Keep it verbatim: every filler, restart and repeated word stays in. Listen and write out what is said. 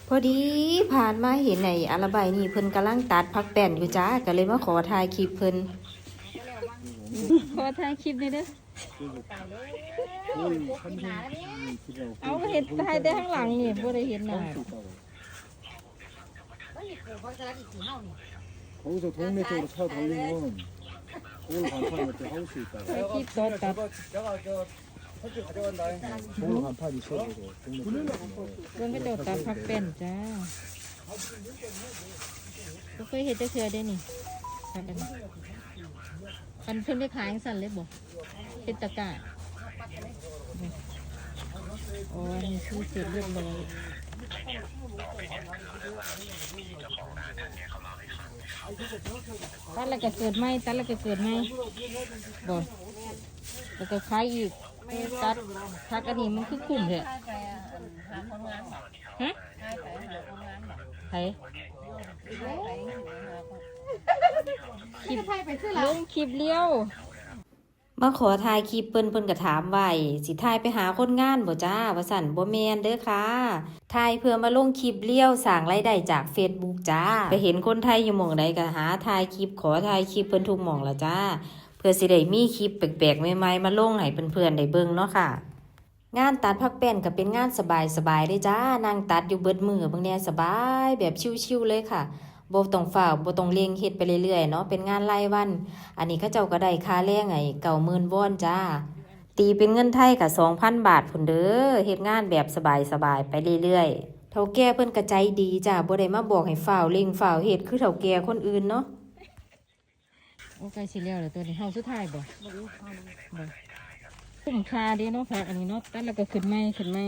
พอดีผ่านมาเห็นไอ้อาละใบนี่เพิ่นกำลังตัดผักแป้นอยู่จ้า ก็เลยมาขอถ่ายคลิปเพิ่น ขอถ่ายคลิปหน่อยเด้อ เอาเห็นถ่ายแต่ข้างหลังนี่บ่ได้เห็นหน้า 거기서 동네 쪽으로 차 돌리면 거기로 간판이 이렇게 하우스 있다고. 여기 또 다. 거기로 간판 있어야 되고 동네 쪽으로. เพิ่นก็เจ้าตัดผักแป้นจ้า บ่เคยเห็นจักเทื่อเด้นี่ ผักอันนี้ อันเพิ่นไปขายจังซั่นเลยบ่ เป็นตะกร้า อ๋อ อันนี้คือเสร็จเรียบร้อย ตัดแล้วก็เกิดใหม่ ตัดแล้วก็เกิดใหม่ บ่ แล้วก็ขายอีก ตัดผักอันนี้มันคือคุ้มแท้ ฮะ ไผ คลิป ลงคลิปเลี้ยว มาขอถ่ายคลิปเพิ่น เพิ่นก็ถามว่า สิถ่ายไปหาคนงานบ่จ้า ว่าซั่น บ่แม่นเด้อค่ะ ถ่ายเพื่อมาลงคลิปเลี้ยวสร้างรายได้จาก Facebook จ้า ไปเห็นคนไทยอยู่หม่องใดก็หาถ่ายคลิป ขอถ่ายคลิปเพิ่นทุกหม่องละจ้า เพื่อสิได้มีคลิปแปลกๆใหม่ๆมาลงให้เพื่อนๆได้เบิ่งเนาะค่ะ งานตัดผักแป้นก็เป็นงานสบายๆเลยจ้า นั่งตัดอยู่เบิดมื้อเบิ่งแหน่ สบายแบบชิลๆเลยค่ะ บ่ต้องฟ้าว บ่ต้องเร่ง เฮ็ดไปเรื่อยๆเนาะ เป็นงานรายวัน อันนี้เขาเจ้าก็ได้ค่าแรงไอ้เก้าหมื่นวอนจ้า ตีเป็นเงินไทยก็สองพันบาทพุ้นเด้อ เฮ็ดงานแบบสบายๆไปเรื่อยๆ เฒ่าแก่เพิ่นก็ใจดีจ้า บ่ได้มาบอกให้ฟ้าวเร่งฟ้าวเฮ็ดคือเฒ่าแก่คนอื่นเนาะ โอ้ ใกล้สิแล้วแล้วตัวนี้ เฮาสุดท้ายบ่ บ่ คุ้มค่าเด้เนาะ ผักอันนี้เนาะ ตัดแล้วก็ขึ้นใหม่ ขึ้นใหม่